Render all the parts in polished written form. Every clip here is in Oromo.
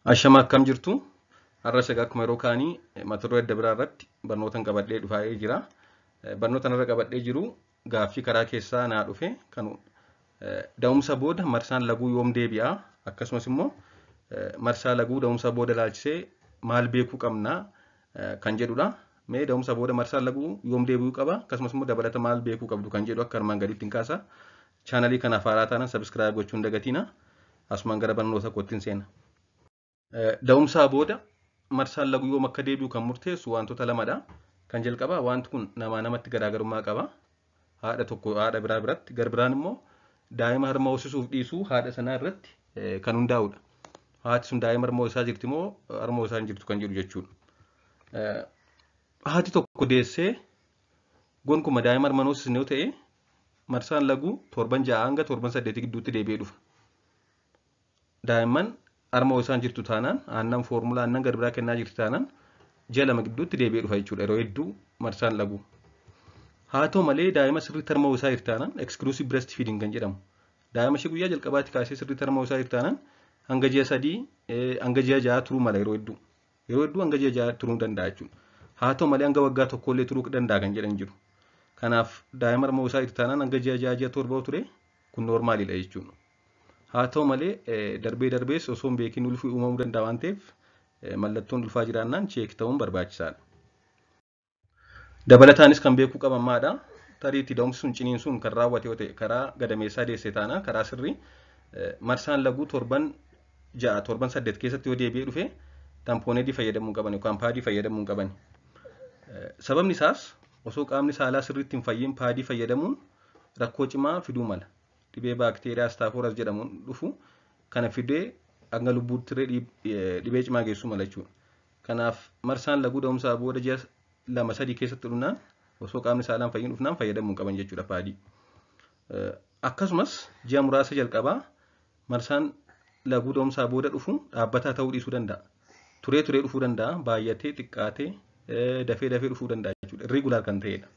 Ashama, akkam jirtu? Har'as egaa akkuma yeroo kaanii mata duree adda biraa irratti barnoota qabadhee dhufaa jira. Barnoota irra qabadhee jiru gaaffii karaa keessaa naa dhufe kan da'umsa booda marsaan laguu yoom deebi'a, akkasumas immoo marsaa laguu da'umsa booda ilaalchisee maal beekuu qabna kan jedhudha. Mee da'umsa booda marsaan laguu yoom deebi'uu qaba, akkasumas immoo dabalata maal beekuu qabdu kan jedhu akka armaan gadiitti hin kaasa. Chaanalii kanaaf haaraa taanaan subscribe gochuu hin dagatiina. Asumaan gara barnoota kootti hin seena. Da'umsaa booda marsaan laguu yoom akka deebi'u kan murteessu wantoota lamadha. Kan jalqabaa, wanti kun namaa namatti garaagarummaa qaba. Haadha tokko haadha biraa biratti, gar biraan immoo daa'ima harma hoosisuuf dhiisuu haadha sanaa irratti kan hundaa'udha. Haati sun daa'ima harma hoosisaa jirti moo harma hoosisaa hin jirtu kan jedhu jechuudha. Haati tokko deessee gonkuma daa'ima harma hoosisne yoo ta'e, marsaan laguu torban 6 hanga torban 8 gidduutti deebi'ee dhufa. Daa'imman harma hoosisaa jirtu taanaan, aannan foormulaa, aannan gar biraa kennaa jirti taanaan, ji'a 2 gidduutti deebi'ee dhufa jechuudha yeroo hedduu marsaan laguu. Haa ta'u malee, daa'ima sirriitti harma hoosisaa jirti taanaan, exclusive breast feeding kan jedhamu, daa'ima ishee guyyaa jalqabaatti kaasee sirriitti harma hoosisaa jirti taanaan, hanga ji'a 3 hanga ji'a 6 turuu mala yeroo hedduu. Yeroo hedduu hanga ji'a 6 turuu danda'a jechuudha. Haa ta'u malee, hanga waggaa tokkollee turuu danda'a kan jedhan jiru. Kanaaf daa'ima harma hoosisaa jirti taanaan hanga ji'a 6, ji'a 7 ture kun noormaalidha jechuudha. Haa ta'u malee, darbee darbees osoo hin beekin ulfi uumamuu danda'a waan ta'eef, mallattoon ulfaa jiraannaan check ta'uun barbaachisaadha. Dabalataanis kan beekuu qaban maadha? Tariitti da'umsi sun ciniinsuun kan raawwate yoo ta'e, karaa gadameessaa deesse taanaan, karaa sirrii marsaan laguu torban 6, torban 8 keessatti yoo deebi'ee dhufe, tamponade fayyadamuu qaban yookaan paadii fayyadamuu qaban. Sababni isaas osoo qaamni saalaa sirriitti hin fayyin paadii fayyadamuun rakkoo cimaa fiduu mala. Dhibee baakteeriyaa Staph aureus jedhamuun dhufu kana fidee hanga lubbuutti dhibee cimaa geessuu mala jechuudha. Kanaaf marsaan laguu da'umsaa booda ji'a 2, 3 keessatti dhufnaan, osoo qaamni saalaan fayyin dhufnaan, fayyadamuu qaban jechuudha paadii. Akkasumas ji'a muraasa jalqabaa marsaan laguu da'umsaa booda dhufu dhaabbataa ta'uu dhiisuu danda'a. Turee turee dhufuu danda'a, baay'atee xiqqaatee, dafee dafee dhufuu danda'a jechuudha. Irregular kan ta'edha.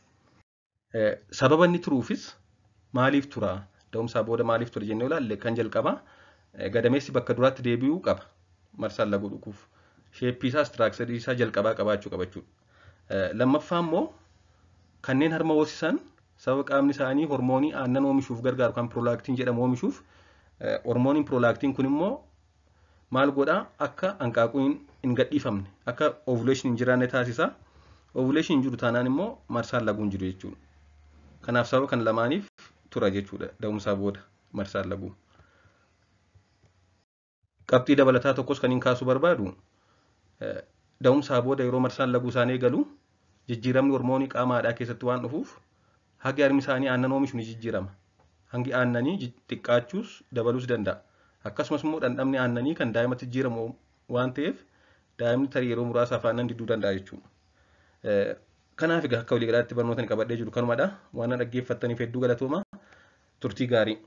Sababa inni turuufis, maaliif tura? Da'umsaa booda maaliif tura jennee ilaalle, kan jalqabaa gadameessi bakka duraatti deebi'uu qaba. Marsaan laguu dhufuuf. Shape isaa, structure isaa jalqabaa qabaachuu qaba jechuudha. Lammaffaa immoo kanneen harma hoosisan sababa qaamni isaanii hormoonii aannan oomishuuf gargaaru kan prolactin jedhamu oomishuuf, hormooniin prolactin kun immoo maal godhaa? Akka hanqaaquun hin gadhiifamne, akka ovulation hin jiraanne taasisa. Ovulation hin jiru taanaan immoo marsaan laguu hin jiru jechuudha. Kanaaf sababa kan lamaaniif tura jechuudha da'umsaa booda marsaan laguu. Qabxii dabalataa tokkos kan hin kaasuu barbaadu, da'umsaa booda yeroo marsaan laguu isaanii eegalu jijjiiramni hormoonii qaama haadhaa keessatti waan dhufuuf, hagi harmi isaanii aannan oomishu ni jijjiirama. Hangi aannanii xiqqaachuus dabaluus danda'a. Akkasumas immoo dhandhamni aannanii kan daa'imatti jijjiiramu waan ta'eef, daa'imni tarii yeroo muraasaaf aannan diduu danda'a jechuudha. Kanaaf egaa akka waliigalaatti barnoota qabadhee jiru kanumadha. Waan na dhaggeeffattaniif hedduu galatooma. Turtii gaarii.